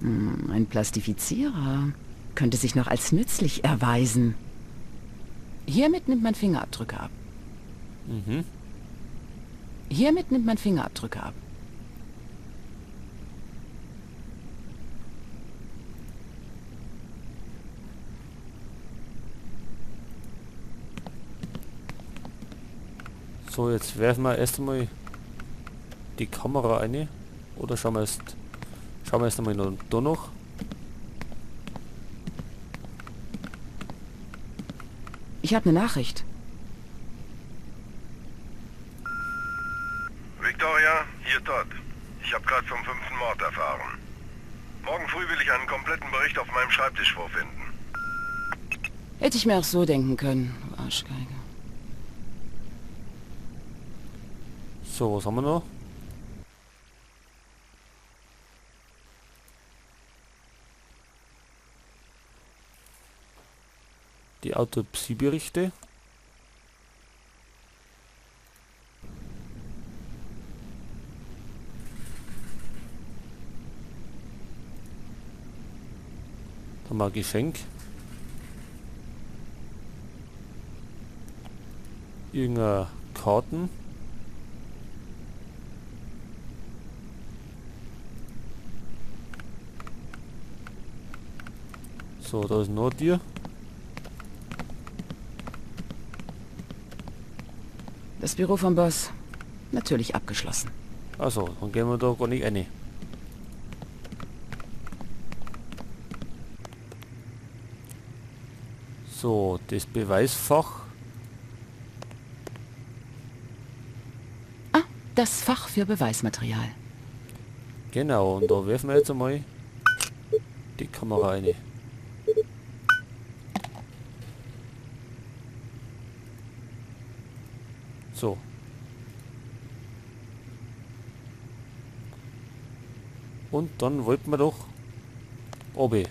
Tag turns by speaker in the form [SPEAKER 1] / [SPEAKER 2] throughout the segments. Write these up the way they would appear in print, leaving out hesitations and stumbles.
[SPEAKER 1] Ein Plastifizierer könnte sich noch als nützlich erweisen. Hiermit nimmt man Fingerabdrücke ab. Hiermit nimmt man Fingerabdrücke ab.
[SPEAKER 2] So, jetzt werfen wir erst einmal die Kamera eine. Oder schauen wir erst einmal noch da noch.
[SPEAKER 1] Ich habe eine Nachricht.
[SPEAKER 3] Victoria, hier Todd. Ich habe gerade vom 5. Mord erfahren. Morgen früh will ich einen kompletten Bericht auf meinem Schreibtisch vorfinden.
[SPEAKER 1] Hätte ich mir auch so denken können, du Arschgeige.
[SPEAKER 2] So, was haben wir noch? Die Autopsieberichte. Da haben wir ein Geschenk. Irgendeine Karten. So, da ist noch ein Tier.
[SPEAKER 1] Das Büro vom Boss. Natürlich abgeschlossen.
[SPEAKER 2] Also, dann gehen wir da gar nicht rein. So, das Beweisfach.
[SPEAKER 1] Ah, das Fach für Beweismaterial.
[SPEAKER 2] Genau, und da werfen wir jetzt einmal die Kamera rein. So. Und dann wollten wir doch obi.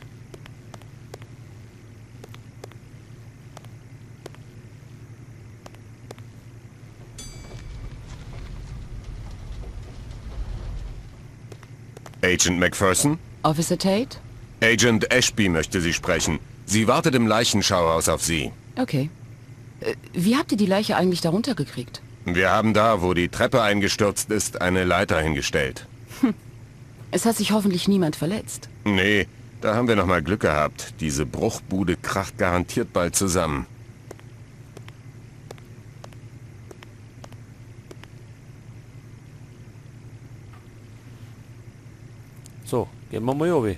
[SPEAKER 3] Agent McPherson?
[SPEAKER 1] Officer Tate?
[SPEAKER 3] Agent Ashby möchte Sie sprechen. Sie wartet im Leichenschauhaus auf Sie.
[SPEAKER 1] Okay. Wie habt ihr die Leiche eigentlich darunter gekriegt?
[SPEAKER 3] Wir haben da, wo die Treppe eingestürzt ist, eine Leiter hingestellt.
[SPEAKER 1] Es hat sich hoffentlich niemand verletzt.
[SPEAKER 3] Nee, da haben wir noch mal Glück gehabt. Diese Bruchbude kracht garantiert bald zusammen.
[SPEAKER 2] So, gehen wir mal runter.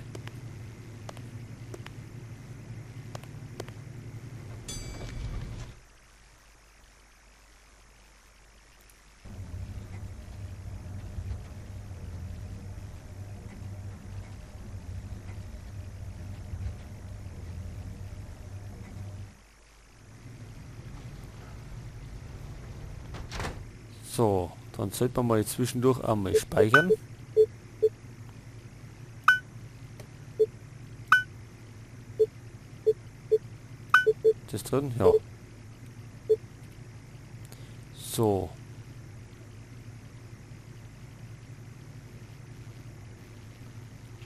[SPEAKER 2] So, dann sollte man mal zwischendurch einmal speichern. Ist das drin? Ja. So.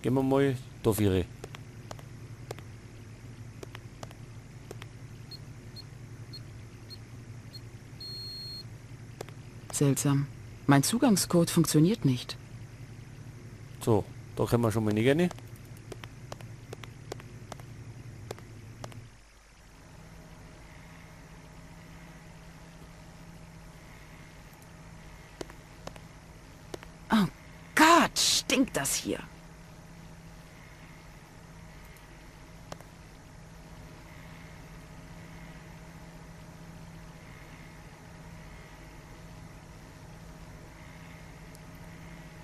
[SPEAKER 2] Gehen wir mal da vier.
[SPEAKER 1] Seltsam. Mein Zugangscode funktioniert nicht.
[SPEAKER 2] So, da können wir schon mal nicht rein.
[SPEAKER 1] Oh Gott, stinkt das hier.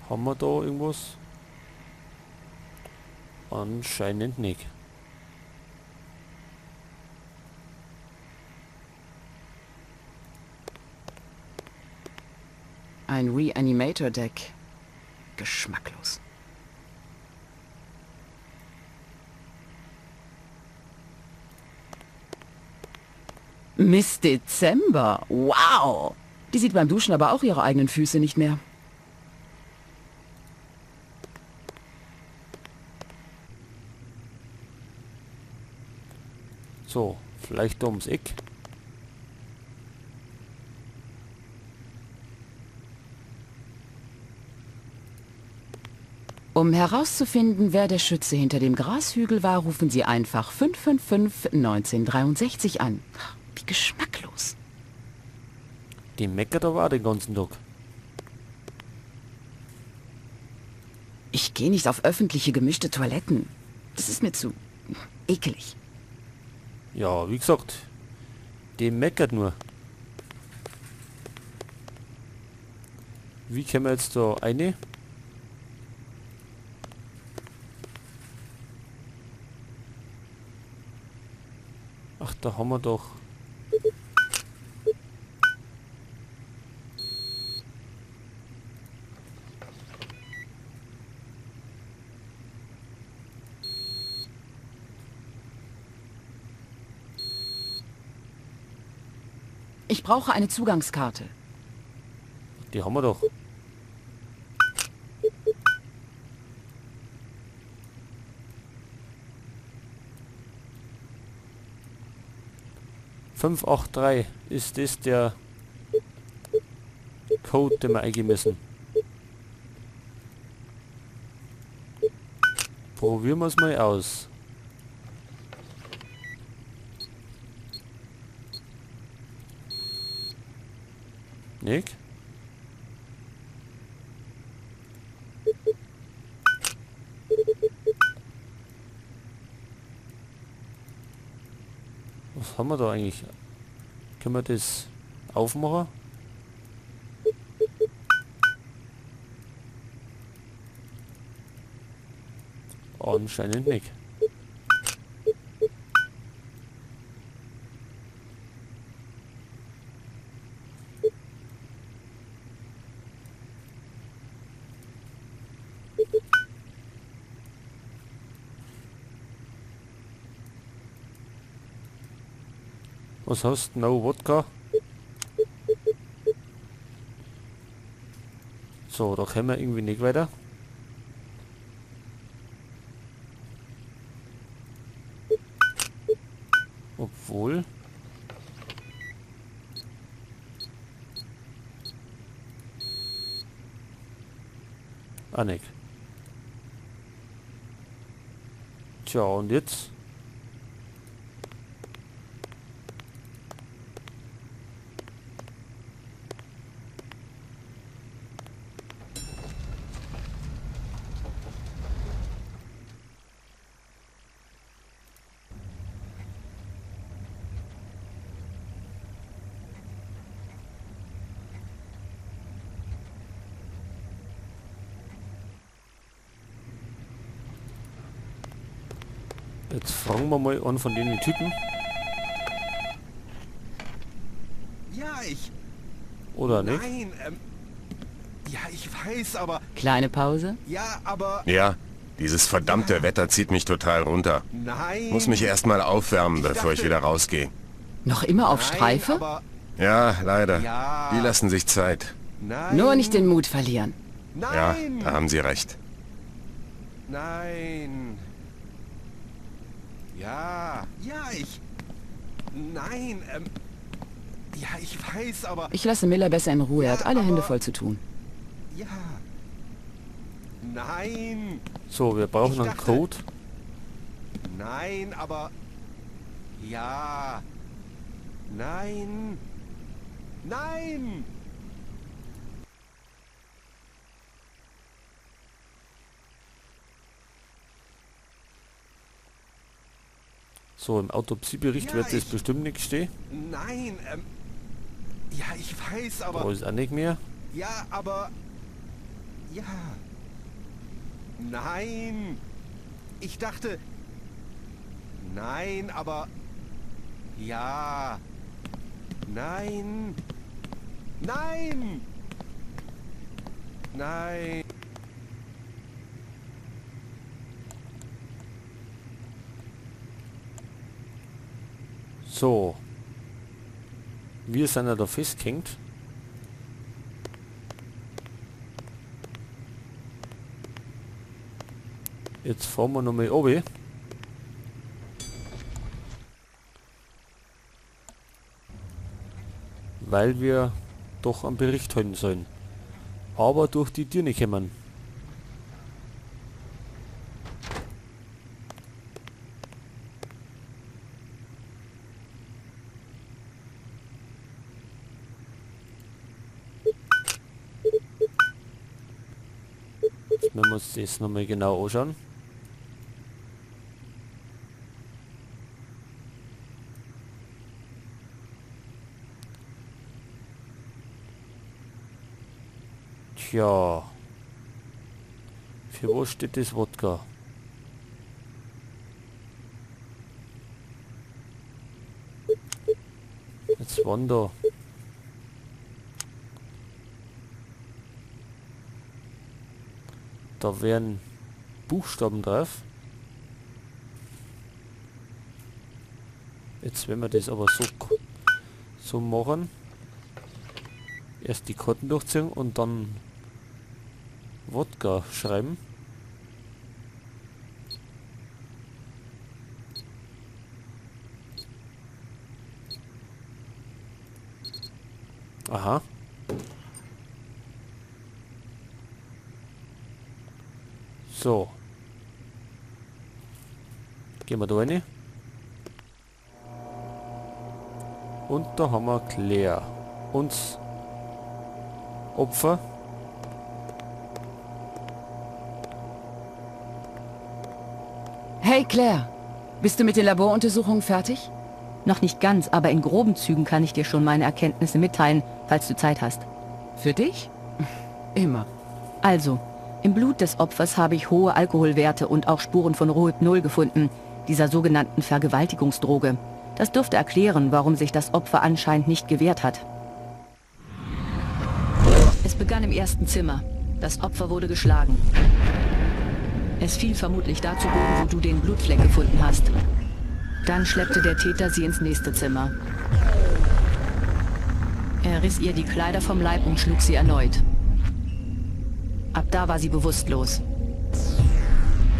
[SPEAKER 2] Haben wir da irgendwas? Anscheinend nicht.
[SPEAKER 1] Ein Reanimator-Deck. Geschmacklos. Miss Dezember. Wow. Die sieht beim Duschen aber auch ihre eigenen Füße nicht mehr.
[SPEAKER 2] So, vielleicht da ums Eck.
[SPEAKER 1] Um herauszufinden, wer der Schütze hinter dem Grashügel war, rufen Sie einfach 555 1963 an. Wie geschmacklos.
[SPEAKER 2] Die meckert aber auch den ganzen Tag.
[SPEAKER 1] Ich gehe nicht auf öffentliche gemischte Toiletten. Das ist mir zu ekelig.
[SPEAKER 2] Ja, wie gesagt, die meckert nur. Wie können wir jetzt da eine? Ach, da haben wir doch...
[SPEAKER 1] Ich brauche eine Zugangskarte.
[SPEAKER 2] Die haben wir doch. (583) ist das der Code, den wir eingeben müssen. Probieren wir es mal aus. Nick? Was haben wir da eigentlich? Können wir das aufmachen? Anscheinend nicht. Was hast du? No Wodka? So, da können wir irgendwie nicht weiter. Obwohl... Ah, nicht. Tja, und jetzt? Jetzt fragen wir mal einen von den Typen.
[SPEAKER 3] Ja, ich...
[SPEAKER 2] Oder nicht?
[SPEAKER 3] Nein, ja, ich weiß, aber...
[SPEAKER 1] Kleine Pause?
[SPEAKER 3] Ja, aber...
[SPEAKER 4] Ja, dieses verdammte
[SPEAKER 3] ja.
[SPEAKER 4] Wetter zieht mich total runter.
[SPEAKER 3] Nein.
[SPEAKER 4] Muss mich erstmal aufwärmen, bevor ich wieder rausgehe.
[SPEAKER 1] Noch immer auf
[SPEAKER 3] Nein,
[SPEAKER 1] Streife?
[SPEAKER 3] aber...
[SPEAKER 4] Ja, leider.
[SPEAKER 3] Ja.
[SPEAKER 4] Die lassen sich Zeit.
[SPEAKER 3] Nein.
[SPEAKER 1] Nur nicht den Mut verlieren.
[SPEAKER 3] Nein.
[SPEAKER 4] Ja, da haben Sie recht.
[SPEAKER 3] Nein. Ja, ja, ich... Nein, ja, ich weiß, aber...
[SPEAKER 1] Ich lasse Miller besser in Ruhe, er hat alle
[SPEAKER 3] ja,
[SPEAKER 1] Hände voll zu tun.
[SPEAKER 3] Ja. Nein.
[SPEAKER 2] So, wir brauchen einen Code.
[SPEAKER 3] Nein, aber... Ja. Nein. Nein.
[SPEAKER 2] So, im Autopsiebericht
[SPEAKER 3] ja,
[SPEAKER 2] wird das bestimmt nicht stehen.
[SPEAKER 3] Nein, ja, ich weiß, aber...
[SPEAKER 2] Da ist auch nicht mehr.
[SPEAKER 3] Ja, aber... Ja. Nein. Ich dachte... Nein, aber... Ja. Nein. Nein. Nein.
[SPEAKER 2] So. Wir sind ja da festgehängt. Jetzt fahren wir nochmal runter. Weil wir doch am Bericht halten sollen. Aber durch die Tür nicht kommen. Jetzt müssen wir uns das nochmal genau anschauen. Tja. Für was steht das Wodka? Jetzt waren da. Da wären Buchstaben drauf. Jetzt wenn wir das aber so machen. Erst die Karten durchziehen und dann Wodka schreiben. Aha. So. Gehen wir da rein. Und da haben wir Claire. Uns Opfer.
[SPEAKER 1] Hey Claire, bist du mit den Laboruntersuchungen fertig?
[SPEAKER 5] Noch nicht ganz, aber in groben Zügen kann ich dir schon meine Erkenntnisse mitteilen, falls du Zeit hast.
[SPEAKER 1] Für dich? Immer.
[SPEAKER 5] Also, im Blut des Opfers habe ich hohe Alkoholwerte und auch Spuren von Rohypnol gefunden, dieser sogenannten Vergewaltigungsdroge. Das dürfte erklären, warum sich das Opfer anscheinend nicht gewehrt hat. Es begann im ersten Zimmer. Das Opfer wurde geschlagen. Es fiel vermutlich da zu Boden, wo du den Blutfleck gefunden hast. Dann schleppte der Täter sie ins nächste Zimmer. Er riss ihr die Kleider vom Leib und schlug sie erneut. Ab da war sie bewusstlos.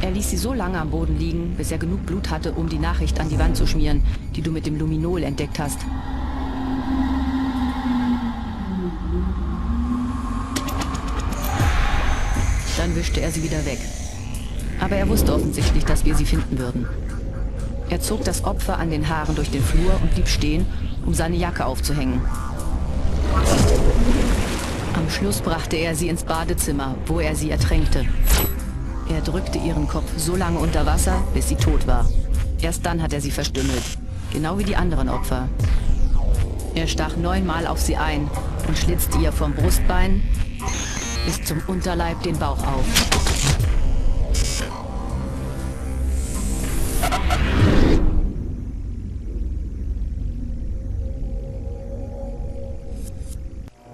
[SPEAKER 5] Er ließ sie so lange am Boden liegen, bis er genug Blut hatte, um die Nachricht an die Wand zu schmieren, die du mit dem Luminol entdeckt hast. Dann wischte er sie wieder weg. Aber er wusste offensichtlich, dass wir sie finden würden. Er zog das Opfer an den Haaren durch den Flur und blieb stehen, um seine Jacke aufzuhängen. Am Schluss brachte er sie ins Badezimmer, wo er sie ertränkte. Er drückte ihren Kopf so lange unter Wasser, bis sie tot war. Erst dann hat er sie verstümmelt, genau wie die anderen Opfer. Er stach 9-mal auf sie ein und schlitzte ihr vom Brustbein bis zum Unterleib den Bauch auf.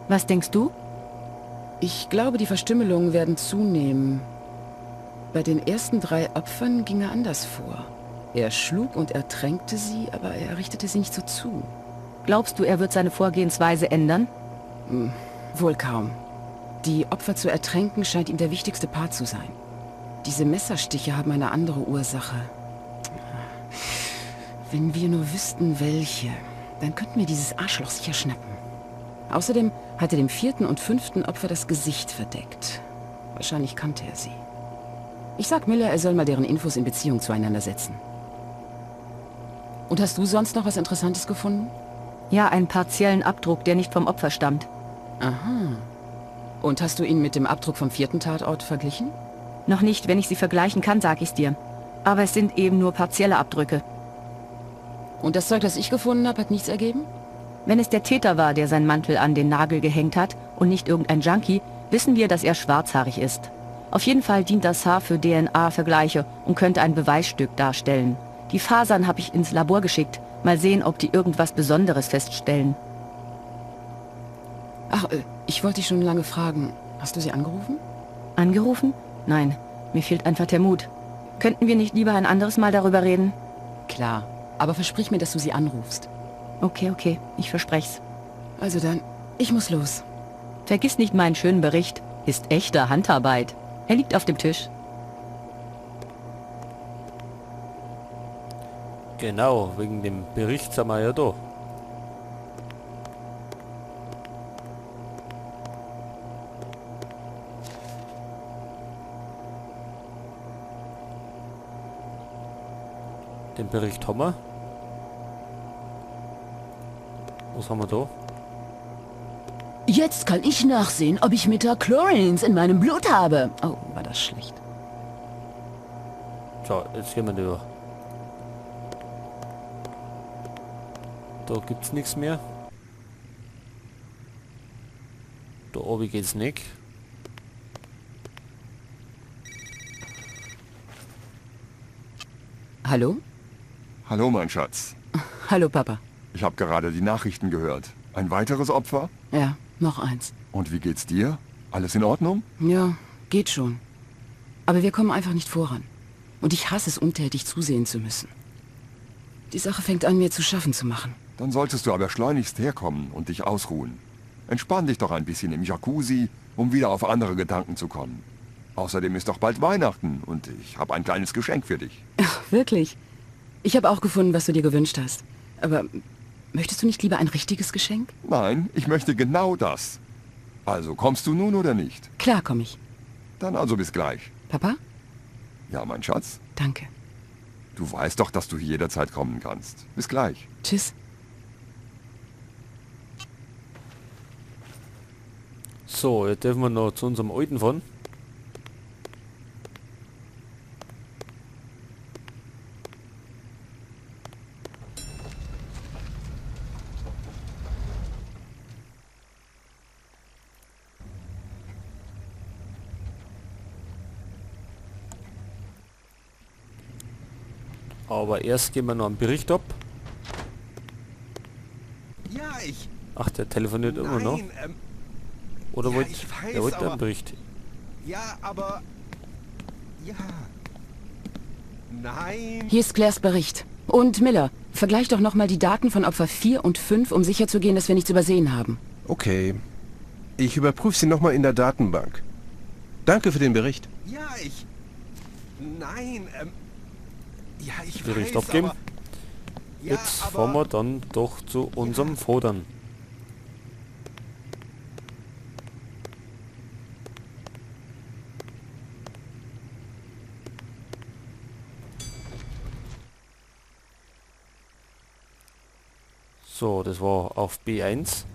[SPEAKER 5] Was denkst du?
[SPEAKER 1] Ich glaube, die Verstümmelungen werden zunehmen. Bei den ersten 3 Opfern ging er anders vor. Er schlug und ertränkte sie, aber er richtete sie nicht so zu.
[SPEAKER 5] Glaubst du, er wird seine Vorgehensweise ändern?
[SPEAKER 1] Wohl kaum. Die Opfer zu ertränken scheint ihm der wichtigste Part zu sein. Diese Messerstiche haben eine andere Ursache. Wenn wir nur wüssten, welche, dann könnten wir dieses Arschloch sicher schnappen. Außerdem hat er dem 4. und 5. Opfer das Gesicht verdeckt. Wahrscheinlich kannte er sie. Ich sag Miller, er soll mal deren Infos in Beziehung zueinander setzen. Und hast du sonst noch was Interessantes gefunden?
[SPEAKER 5] Ja, einen partiellen Abdruck, der nicht vom Opfer stammt.
[SPEAKER 1] Aha. Und hast du ihn mit dem Abdruck vom 4. Tatort verglichen?
[SPEAKER 5] Noch nicht. Wenn ich sie vergleichen kann, sag ich's dir. Aber es sind eben nur partielle Abdrücke.
[SPEAKER 1] Und das Zeug, das ich gefunden habe, hat nichts ergeben?
[SPEAKER 5] Wenn es der Täter war, der seinen Mantel an den Nagel gehängt hat und nicht irgendein Junkie, wissen wir, dass er schwarzhaarig ist. Auf jeden Fall dient das Haar für D N A-Vergleiche und könnte ein Beweisstück darstellen. Die Fasern habe ich ins Labor geschickt. Mal sehen, ob die irgendwas Besonderes feststellen.
[SPEAKER 1] Ach, ich wollte dich schon lange fragen. Hast du sie angerufen?
[SPEAKER 5] Angerufen? Nein, mir fehlt einfach der Mut. Könnten wir nicht lieber ein anderes Mal darüber reden?
[SPEAKER 1] Klar, aber versprich mir, dass du sie anrufst.
[SPEAKER 5] Okay, okay, ich versprech's.
[SPEAKER 1] Also dann, ich muss los.
[SPEAKER 5] Vergiss nicht meinen schönen Bericht. Ist echte Handarbeit. Er liegt auf dem Tisch.
[SPEAKER 2] Genau, wegen dem Bericht sind wir ja da. Den Bericht haben wir. Was haben wir da?
[SPEAKER 1] Jetzt kann ich nachsehen, ob ich Metachlorines in meinem Blut habe. Oh, war das schlecht.
[SPEAKER 2] So, jetzt gehen wir durch. Da gibt's nichts mehr. Da oben geht's nicht.
[SPEAKER 1] Hallo?
[SPEAKER 6] Hallo, mein Schatz.
[SPEAKER 1] Hallo, Papa.
[SPEAKER 6] Ich habe gerade die Nachrichten gehört. Ein weiteres Opfer?
[SPEAKER 1] Ja, noch eins.
[SPEAKER 6] Und wie geht's dir? Alles in Ordnung?
[SPEAKER 1] Ja, geht schon. Aber wir kommen einfach nicht voran. Und ich hasse es, untätig zusehen zu müssen. Die Sache fängt an, mir zu schaffen zu machen.
[SPEAKER 6] Dann solltest du aber schleunigst herkommen und dich ausruhen. Entspann dich doch ein bisschen im Jacuzzi, um wieder auf andere Gedanken zu kommen. Außerdem ist doch bald Weihnachten und ich habe ein kleines Geschenk für dich.
[SPEAKER 1] Ach, wirklich? Ich habe auch gefunden, was du dir gewünscht hast. Aber möchtest du nicht lieber ein richtiges Geschenk?
[SPEAKER 6] Nein, ich möchte genau das. Also, kommst du nun oder nicht?
[SPEAKER 1] Klar komme ich.
[SPEAKER 6] Dann also bis gleich.
[SPEAKER 1] Papa?
[SPEAKER 6] Ja, mein Schatz.
[SPEAKER 1] Danke.
[SPEAKER 6] Du weißt doch, dass du jederzeit kommen kannst. Bis gleich.
[SPEAKER 1] Tschüss.
[SPEAKER 2] So, jetzt dürfen wir noch zu unserem Alten fahren. Aber erst gehen wir noch einen Bericht ab.
[SPEAKER 4] Ja, ich...
[SPEAKER 2] Ach, der telefoniert immer noch.
[SPEAKER 4] Nein,
[SPEAKER 2] Oder
[SPEAKER 4] ja,
[SPEAKER 2] wollt,
[SPEAKER 4] ich weiß,
[SPEAKER 2] der wollte einen
[SPEAKER 4] aber-
[SPEAKER 2] Bericht.
[SPEAKER 4] Ja, aber... Ja. Nein.
[SPEAKER 1] Hier ist Claires Bericht. Und Miller, vergleich doch nochmal die Daten von Opfer 4 und 5, um sicherzugehen, dass wir nichts übersehen haben.
[SPEAKER 7] Okay. Ich überprüfe sie nochmal in der Datenbank. Danke für den Bericht.
[SPEAKER 4] Ja, ich... Nein, Ja, ich
[SPEAKER 2] Bericht
[SPEAKER 4] weiß,
[SPEAKER 2] abgeben.
[SPEAKER 4] aber... Ja,
[SPEAKER 2] Jetzt
[SPEAKER 4] aber...
[SPEAKER 2] fahren wir dann doch zu unserem Fodern. So, das war auf B1.